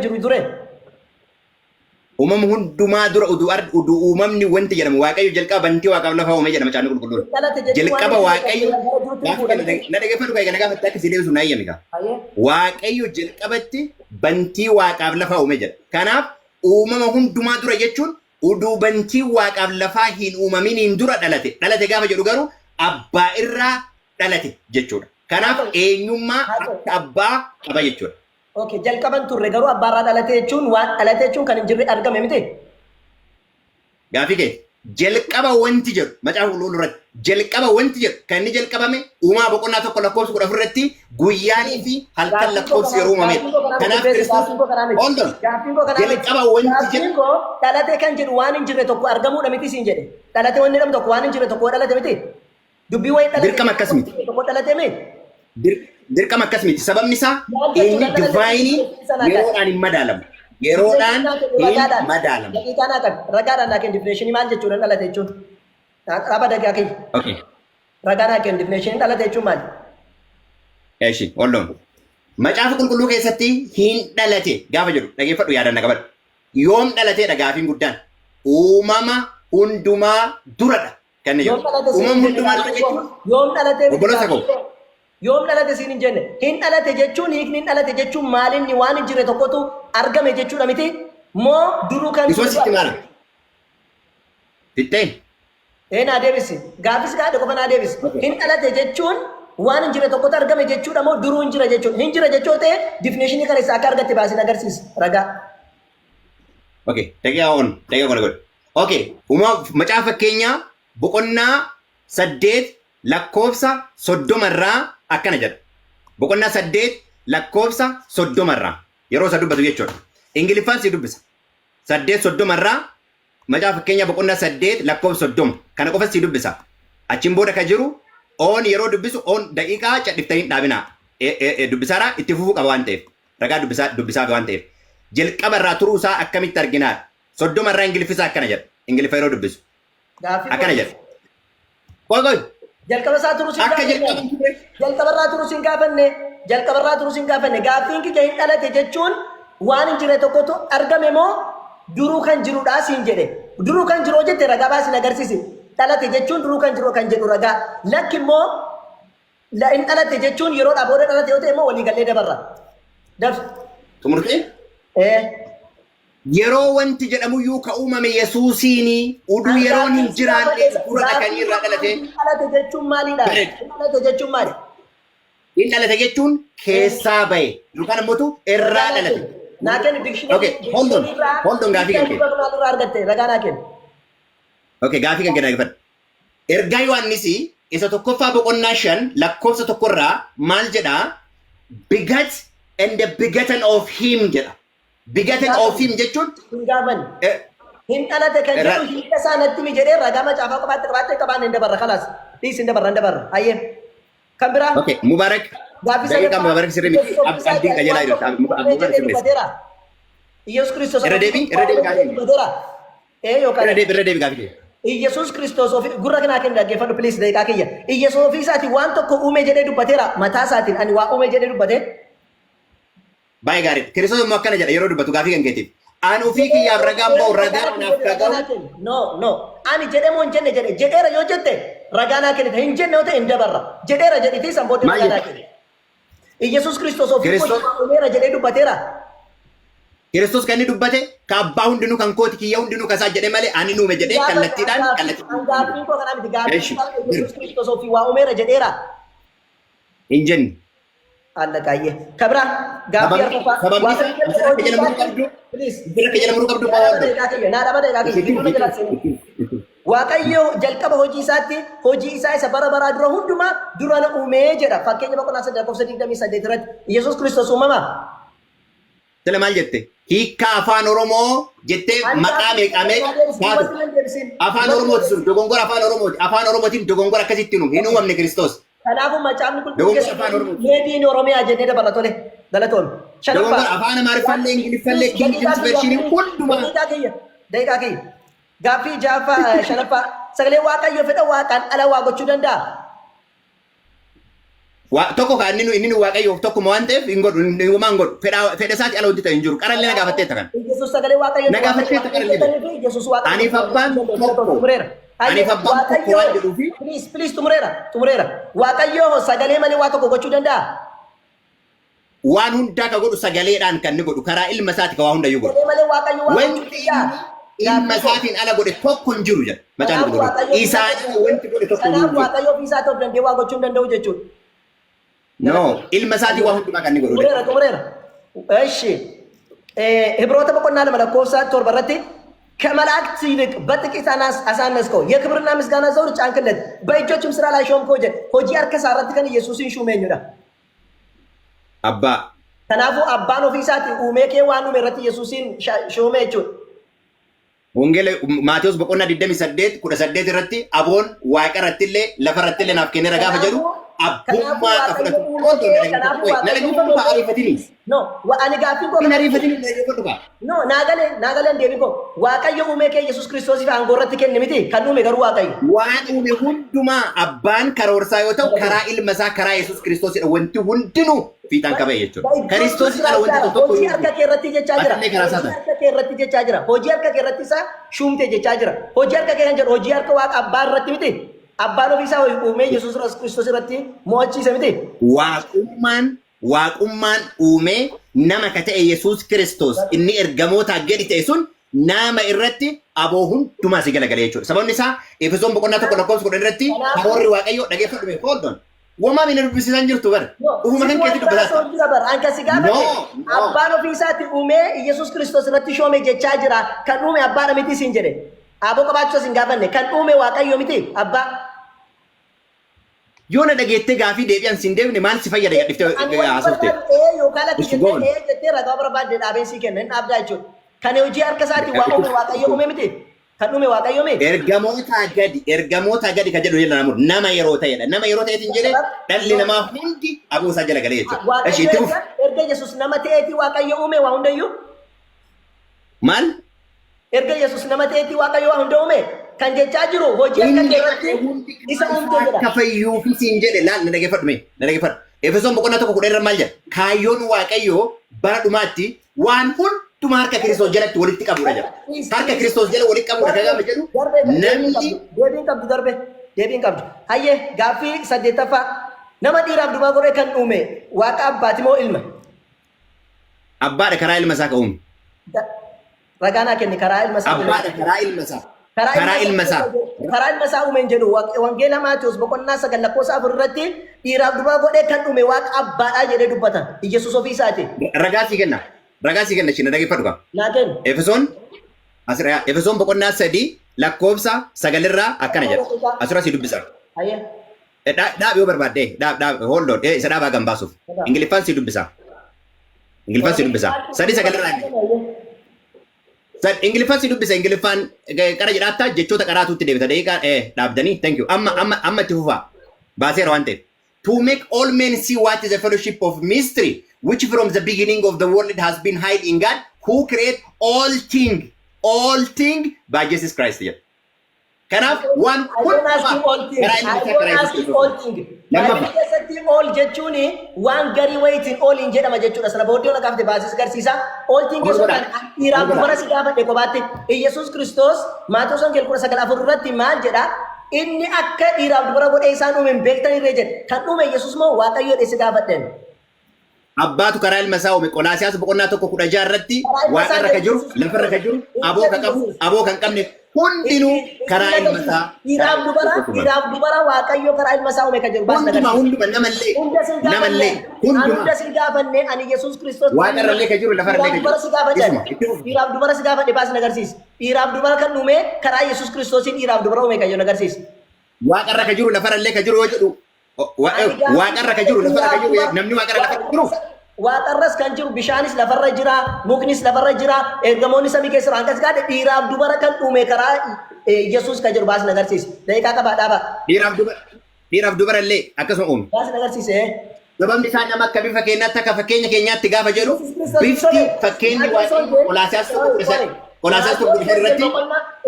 hin jiru ture. Uumama hundumaa dura uduu uumamni wanti jedhamu Waaqayyo jalqaba bantii waaqaaf lafa uume jedha Macaafni Qulqulluun. Dhalate jechuun waan Jalqaba hin jirre Waaqayyo gara jirutti gaafa dhufuudha kana miti. na dhaggeeffadhu kana gaafatte akka si deebisu na eeyyami kaa. Hayyee. Waaqayyo jalqabatti bantii waaqaaf lafa uume jedha. Kanaaf uumama hundumaa dura jechuun uduu bantii waaqaaf lafaa hin uumaminiin dura dhalate. Dhalate gaafa jedhu garuu abbaa irraa dhalate jechuudha. Kanaaf eenyummaa Haa ta'u. akka abbaa qaba jechuudha. Okay, jalqaban turre garuu abbaarraa dhalate jechuun waan dhalate jechuun kan hin jirre argame miti. Gaafii kee jalqaba wanti jedhu Macaafa Qulqulluu irratti jalqaba wanti jedhu kan inni jalqabame Uumaa boqonnaa 1 lakkoofsa 14 irratti guyyaanii fi halkan Gaaffiin koo lakkoofsi kanaa yeroo uumameedha. gaaffiin koo kanaa miti Kanaaf beeku Kiristoos gaaffiin koo kanaa miti. hold on Gaaffiin koo kanaa miti. jalqaba wanti Gaaffiin jedhu koo dhalate kan jedhu waan hin jirre tokko argamuudha miti siin jedhe. Dhalate wanni jedhamu tokko waan hin jirre tokko dhalate miti. Dubbii wayii dhalate Dirqama akkas miti. tokko dhalate miti. Dirqama akkas miti. Sababni isaa Maal jechuudha inni dhalate divaayinii jechuun sana kan. yeroodhaan hin madaalamu. Yeroodhaan Definition naa kenni hin ragaadhaan. madaalamu. Daqiiqaa naa qabi. Ragaadhaan naa kenni definition maal jechuudha dhalate jechuun. Dhaaba daqiiqaa kiyya. Okay. Ragaa naa kenni definition dhalate jechuun maali? Eshi, hold on. Macaafa Qulqulluu keessatti hin dhalate gaafa jedhu dhageeffadhu, yaadaan na qabadhu. Yoom dhalateedha gaafiin guddaan? Uumama hundumaa duradha kan inni Yoom jedhu. dhalate siin Uumama hin jenne hundumaa dura gaaffiin koo. jechuun Yoom dhalate miti obboleessa gaaffiin koo. koo. Yoom dhalate siin hin jenne. Hin dhalate jechuun, hiikni hin dhalate jechuun maalinni waan hin jirre tokkotu argame jechuudha miti? Moo duruu kan Isuma turetu sitti argame? maala? Fixxee? Ee, naa deebisi. Gaaffis gaadhe qofa naa deebisi. Okay. Hin dhalate jechuun waan hin jirre tokkotu argame jechuudha moo duruu hin jira jechuudha? Hin jira jechuu ta'e definition kana isaa akka argatte baasin agarsiisi. Ragaa. Okay, daqiiqaa on, daqiiqaa kana godhe. Okay, uumama Macaafa Fakkeenyaa boqonnaa 8 lakkoofsa 30 irraa akkana jedha. Boqonnaa 8 lakkoofsa 30 irraa yeroo isa dubbatu jechuudha. Ingiliffaan si dubbisa. 8:30 irraa, Macaafa Fakkeenyaa boqonnaa 8 lakkoofsa 30 kana qofa si dubbisa. Achiin booda ka jiru oon yeroo dubbisu oon daqiiqaa cadhiftanii hin dhaabinaa. Dubbisaadhaa itti fufuu qaba waan ta'eef. Ragaa dubbisaa dubbisaaf waan ta'eef. Jalqaba irraa turuu isaa akkamitti arginaadha. 30 irraa Ingiliffisaa akkana jedha. Ingiliffa yeroo dubbisu. Gaaffii Akkana jedha. Qoy qoy. Jalqaba isaa turuu sin Akka gaafanne. jalqaba hin turre. Jalqaba irraa turuu sin gaafanne. Jalqaba irraa turuu sin gaafanne. Gaaffiin kiyya hin dhalate jechuun waan hin jirre tokkotu argame moo duruu kan jirudha siin jedhe. Duruu kan jiru jette ragaa baasi na agarsiisi. Dhalate jechuun duruu kan jiru kan jedhu ragaa. Lakki immoo hin dhalate jechuun yeroodhaa booda dhalate yoo ta'e immoo walii gallee dabarra. Daf. Xumurtee? Ee. Yeroo wanti jedhamuyyuu ka uumame Yesuusiini uduu yeroon hin jiraanne dura dhaqanii irraa dhalate. Hin dhalate jechuun maalidha? Bareeda. Hin dhalate jechuun maali? Hin dhalate jechuun keessaa bahe yookaan immoo irraa dhalate. Naa kenni dictionary. Okay, hold on. Hold on, gaafii kan kee. Maalirraa argatte? Ragaa naa kenni. Okay, gaafii kan kee dhaggeeffadhu. Ergaa Yohaannis isa tokkoffaa boqonnaa 5 lakkoofsa 1rraa maal jedhaa? Begat and the begotten of him jedha. Begotten of him jechuun Hin gaafanne. Hin dhalate kan jedhu hiika isaa natti himi jedhee ragaa macaafaa qofaatti qabaattee qabaanne hin dabarra kalaas. Dhiisi, hin dabarra, hin dabarra. Hayyee. Kan biraa. Okay, Mubarak. Gaaffii Daqiiqaa sadaffaa. Mubarak sirrii miti. Yesuus ofii Abdiin isaatii qajeelaa waan jirta. tokko Mubarak jedhee sirreessa. dubbateera. Yesuus Kiristoos Irra deebii, irra deebii gaafii. dubbateera. Ee yookaan Irra deebii, irra deebii gaafii. Iyyasuus Kiristoos ofii gurra kanaa kenni dhaggeeffadhu please daqiiqaa kiyya. Iyyasuus ofii isaatiin waan tokko uume jedhee dubbateera. Mataa isaatiin ani waa uume jedhee dubbate. Baay'ee gaariidha. Kiristoos immoo akkana jedha yeroo dubbatu gaafii kan keetiif. Ani ofii kiyyaaf ragaan ba'u ragaa anaaf dhaga'u. No, no. Ani jedhee moo hin jenne jedhe. Jedheera yoo jette ragaa naa kennita. Hin jenne yoo ta'e hin dabarra. Jedheera jedhitii san booddee Maal ragaa naa jette? kenni. Iyyasuus Kiristoos ofii Kiristoos- koo uumeera jedhee dubbateera. Kiristoos kan inni dubbate ka abbaa hundinuu kan kooti, kiyya hundinuu kasaa jedhe malee ani nuume jedhee kallattiidhaan kallattiidhaan. Gaaffiin koo kanaa miti. Gaaffiin Eshi. koo Iyyasuus Kiristoos ofii waa uumeera jedheera. Hin jenne. Allaqaayyee. Kabira gaaffii arfaffaa. Sababni isaa Waaqayyo asirra akka hojii jedhamuu isaatiin qabdu. Please. Asirra akka jedhamuu qabdu. Naa dhaba daqiiqaa kiyya. Naa dhaba daqiiqaa kiyya. Gidduu jala seenuu. Waaqayyo jalqaba hojii isaatti hojii isaa isa bara baraa dura hundumaa dura na uumee jedha. Fakkeenya boqonnaa 3 lakkoofsa 28 irratti. Yesuus Kiristoos uumamaa. Sila maal jette? Hiikkaa Afaan Oromoo jettee maqaa meeqaa meeqa taatu. Afaan Oromooti sun dogongora Afaan Oromooti. Afaan Oromootiin dogongora akkasitti nu hin uumamne Kiristoos. Kanaafuu Macaafni Qulqulluu Dogongora Afaan Oromooti. Made in Oromiyaa jennee dabarra tole. Galatoon. Dogongora Afaan Amaariffaallee Ingiliffaallee King James Version hundumaa. Daqiiqaa kiyya. Daqiiqaa kiyya. Gaaffii ja'affaa, shanaffaa. Sagalee Waaqayyoo fedha Waaqaan ala waa gochuu danda'a? Tokko kan inni nu Waaqayyoof tokkuma waan ta'eef hin godhu, inni homaa hin godhu. Fedha isaati ala wanti ta'e hin jiru. Qarallee na gaafatteetta kana. Yesuus sagalee Waaqayyoo Na gaafatteetta qarallee. Yesuus Waaqayyo. Aniif abbaan tokko. Xumureera. Aniif abbaan tokko waan jedhuufi. Please, please, xumureera, xumureera. Waaqayyoo sagalee malee waa tokko gochuu danda'a? Waan hundaa ka godhu sagaleedhaan kan inni godhu, karaa ilma isaati ka waa hundayyuu godhu. Sagalee malee Waaqayyo waa gochuu Wanti danda'a? inni ilma isaatiin ala godhe tokko hin jiru jedha. Macaan Kanaaf godhu. Waaqayyo Isaan ala wanti godhe tokko hin Kanaaf jiru. Waaqayyo ofii isaa ta'uuf danda'ee waa gochuu hin danda'u jechuudha. No, ilma isaatiin waa hundumaa kan inni godhu. Xumureera, xumureera. እሺ Ibroota boqonnaa 2 lakkoofsa 7 irratti ከመላእክት ይልቅ በጥቂት አሳነስከው፣ የክብርና ምስጋና ዘውድ ጫንክለት፣ በእጆችም ስራ ላይ ሾምከው jedhe. Hojii harka isaa irratti kan Yesuusin shuume eenyudha? Abbaa. Kanaafuu abbaan ofii isaatii uumee kee waan uume irratti Yesuusin shuume jechuudha. Wangeela Maatiyus boqonnaa 28 18 irratti aboon waaqa irratti illee lafa irratti illee naaf kenneera gaafa jedhu abbummaa ka fudhatu. Na dhaggeeffadhu kaa, ariifatini. No, ani gaaffii koo Hin ariifatini, na dhaggeeffadhu kaa. No, naa galee, naa galee, deebii koo. Waaqayyo uumee kee Yesuus Kiristoosiif aangoo irratti kenne miti, kan uume garuu Waaqayyo. Waan uume hundumaa abbaan karoorsaa yoo ta'u, karaa ilma isaa, karaa Yesuus Kiristoosidha wanti hundinuu fiixaan qabee jechuudha. Kiristoos ala wanti tokko Hojii harka kee irratti jechaa jira. Atillee karaa isaa Hojii ta'a. harka kee irratti jechaa jira. Hojii harka kee irratti isaa shuumte jechaa jira. Hojii harka kee kan jedhu hojii harka Waaqa abbaa irratti miti. Abbaan ofii isaa uumee Yesuus Kiristoos irratti mo'achiise miti. Waaqummaan uumee nama ka ta'e Yesuus Kiristoos inni ergamootaa gadi ta'e sun nama irratti aboo hundumaa si galagalee jechuudha. Sababni isaa Efesoon boqonnaa 1 lakkoofsa 10 irratti karoorri Waaqayyoo, dhageeffadhu mee, hold on. Womaa mina dubbisiisan jirtu bara. Ufuma kan keetti dubbataa. Jira bara. Anka si gaafate No, no. abbaan ofii isaatti uumee Yesuus Kiristoos irratti shoome jechaa jira. Kan uume abbaadha miti siin jedhe. Aboo qabaachuu hin gaafanne. Kan uume Waaqayyo miti abbaa. Yoo na dhageettee gaafii deebi'an siin deebine maal si fayyada gadhiftee Ani wanti haasofte? barbaadu ee yookaan lakki Itti goon. jettee ee jettee ragaa barbaadde dhaabeen sii kenna, hin dhaabdaa jechuudha. Kan hojii harka isaatiin waa uume Waaqayyo uume miti. Kan uume Waaqayyo miti. Ergamoota gadi kan jedhu jedha namoota nama yeroo ta'edha. Nama yeroo ta'eetiin jedhe dhalli namaa hundi aboo isaa jala galee jechuudha. Eshi, itti Waaqayyo fufi. erga Yesuus nama ta'eetii Waaqayyo uume waa hundayyuu. Maal? Erga Yesuus nama ta'eetii Waaqayyo waa hunda uume kan jechaa jiru hojii harka kee irratti isa uumte jedha. Akka fayyuufi siin jedhe, laal, na dhageeffadhu mee, na dhageeffadhu. Efesoon boqonnaa 1 10 irra maal jedha? Kaayyoon Waaqayyoo bara dhumaatti waan hundumaa harka Kiristoos jalatti walitti qabudha jedha. Harka Kiristoos jala walitti qabudha kan gaafa jedhu namni Deebiin qabdu darbe, deebiin qabdu. Hayyee, gaaffii saddeettaffaa, nama dhiiraaf durbaa godhee kan uume Waaqa abbaati moo ilma? Abbaadha, karaa ilma isaa ka uume. Ragaa naa kenni, karaa ilma isaa uume. Abbaadha, karaa ilma isaa. Karaa ilma isaa. Karaa ilma isaa uume hin jedhu. Wangeela Maatiyus boqonnaa 9 lakkoofsa 4 irratti dhiiraaf durbaa godhee kan uume Waaqa abbaadhaa jedhee dubbata. Yesuus ofii isaati. Ragaa sii kenna. Ragaa sii kenna, isheen na dhageeffadhu qaba. Naa kenni. Efesoon asirraa, Efesoon boqonnaa 3 lakkoofsa 9rraa akkana jedha. Asirraa si dubbisa. Hayyee. Dhaab yoo barbaadde, dhaab, dhaab, hold on, isa dhaabaa gan baasuuf. Ingiliffaan si dubbisa. Ingiliffaan si dubbisa. 3 9rraa inni. Ingiliffaan si dubbisa. Ingiliffaan qara jedhaattaa jechoota qaraatuutti deebita. Daqiiqaa dhaabdanii, thank you. Amma amma amma itti fufaa. Baaseera waan ta'eef. To make all men see what is the fellowship of mystery, which from the beginning of the world has been hid in God, who create all thing by Jesus Christ jedha. Kanaaf waan I don't ask you all things. karaa ilma I isaa don't karaa ask Yesuus you all things. Lammaffaa. Baay'ee keessatti all jechuun waan garii wayitiin all hin jedhama jechuudha. Sana booddee na gaafate baasis garsiisa. All things Ol jechuun godhaa. kan dhiiraaf Ol godhaa. dubara si gaafadhe kophaatti. Yesuus Kiristoos Maatewos Wangeela 19:4 irratti maal jedha? Inni akka dhiiraaf dubara godhee isaan uume hin beektan irree jedhe. Kan uume Yesuus moo Waaqayyo si gaafadheen? Abbaatu karaa ilma isaa uume. Qolaasiyaas boqonnaa 1 16 irratti waaqarra ka jiru, lafarra ka jiru, aboo ka qabu, aboo kan qabne hundinuu karaa ilma isaa. Dhiiraaf dubara Waaqayyo karaa ilma isaa uume kan jedhu baas Hunduma, hunduma, namallee Hunda sin namallee gaafanne. Ani hunduma hunda sin gaafanne, ani Yesuus Kiristoos. Waaqarrallee ka jiru, lafarrallee ka Dhiiraaf dubara jiru. si gaafadhe. Isuma, itti fufi. Dhiiraaf dubara si gaafadhe, baas agarsiisi. Dhiiraaf dubara kan uume karaa Yesuus Kiristoosiin dhiiraaf dubara uume kan jedhu agarsiisi. Waaqarra ka jiru, lafarrallee ka jiru yoo jedhu, waaqarra ka jiru, lafarra ka jiru, namni waaqarra lafarra jiru. Waaqarras kan jiru, bishaanis lafarra jira, muknis lafarra jira, ergamoonni samii keessa jiru. Akkas gaadhe, dhiiraaf dubara kan uume karaa Yesuus kan jedhu baas agarsiisi. Daqiiqaa qabaa, dhaabaa. Dhiiraaf dubarallee akkasuma uume. Baas agarsiise. Sababni isaa nama akka bifa keenyaatti, akka fakkeenya keenyaatti gaafa jedhu, bifti fakkeenyi Waaqayyo Qolaasiyaas 1:13. Qolaasaas 1:15 irratti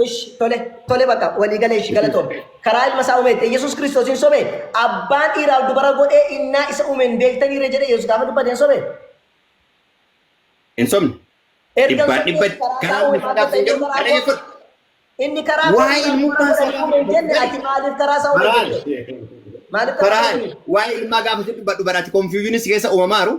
Ish, tole, tole, bakka walii galee, ishi galatoom. Karaa ilma isaa uumeette Yesuus Kiristoos hin sobe. Abbaan dhiiraaf dubara godhee innaa isa uume hin beektaniire jedhe Yesuus gaafa dubbate hin sobe. Hin sobne. Erga hin Dhibbaan sobne dhibba karaa isaa karaa uume ilma maal isaaf hin ta'e jedhu karaa kana koo dhaggeeffadhu. Inni karaa Waa'ee ilmummaa isaa uume hin jenne, ati maaliif karaa isaa uume Faraan. jette? Maaliif karaa isaa Faraan, uume? waa'ee ilmaa gaafa sitti dubbadhu baraati confusionis keessa uumamaaru,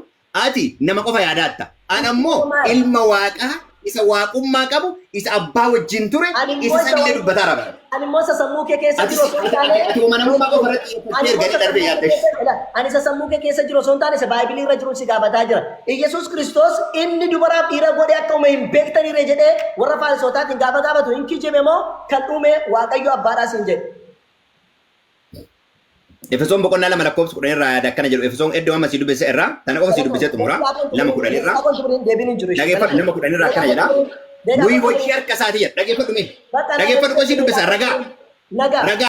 ati nama qofa yaadaatta. An ammoo ilma Waaqaa isa waaqummaa qabu, isa abbaa wajjin ture, Ani immoo isa isa sanillee dubbataa raba. Ani immoo isa sammuu kee keessa Ati jiru osoo hin taane ati namummaa qofa irratti Ani xiyyeeffattee immoo erganii isa darbee sammuu kee yaadda. keessa, ani isa sammuu kee keessa jiru osoo hin taane isa Baayibilii irra jiru si gaafataa jira. Iyyasuus Kiristoos inni dubaraaf dhiira godhee akka uume hin beektaniire jedhee warra Faarisootaatiin gaafa gaafatu hin kijibe moo kan uume Waaqayyo abbaadhaa siin jedhe? Efesoon boqonnaa 2 lakkoofsa 10 irraa yaada akkana jedhu. Efesoon iddoo amma sii dubbise irraa tana qofa sii dubbisee xumura, 2:10 irraa. Deebiin hin jiru. Dhageeffadhu, 2:10 irraa akkana jedha. Nuyi hojii harka isaatii jedha. Dhageeffadhu mee. Dhageeffadhu, qofa sii dubbisa ragaa. Nagaa. Ragaa.